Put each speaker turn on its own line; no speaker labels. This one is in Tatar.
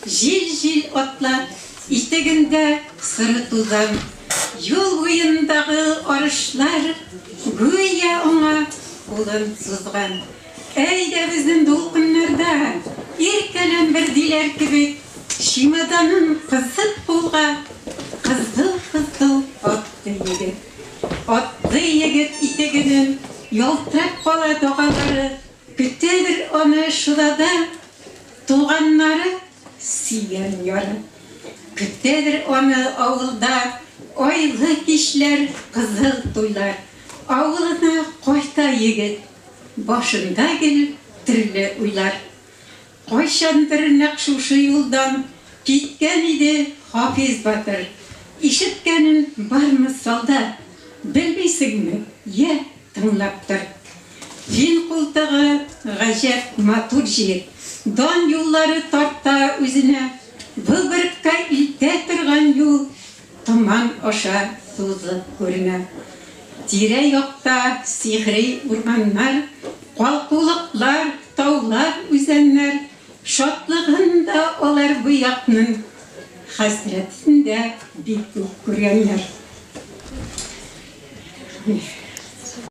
Җил-җил атлап, итегендә соры тузан. Юл буендагы арышлар гүя аңа кулын сузган. Әйдә безнең дулкыннарда иркәлән бер диләр кебек, чемоданын кысып кулга, кызыл-кызыл атлый егет. Атлый егет итегенең ялтырап кала дагалары, көтәдер аны шулада туганнары, сөйгән яры. Көтәдер аны авылда айлы кичләр, кызыл туйлар. Авылына кайта егет, башында гел төрле уйлар. Кайчандыр нәкъ шушы юлдан киткән иде Хафиз батыр. Ишеткәнен бармы, солдат? Белмисеңме? Йә, тыңлап тор. Фин култыгы гаҗәп матур җир. Дан юллары тарта үзенә. Выборгка илтә торган юл томан аша сузып күренә. Тирә-якта сихри урманнар, калкулыклар, таулар, үзәннәр. Шатлыгын да алар бу якның, хәсрәтен дә бик күп күргәннәр.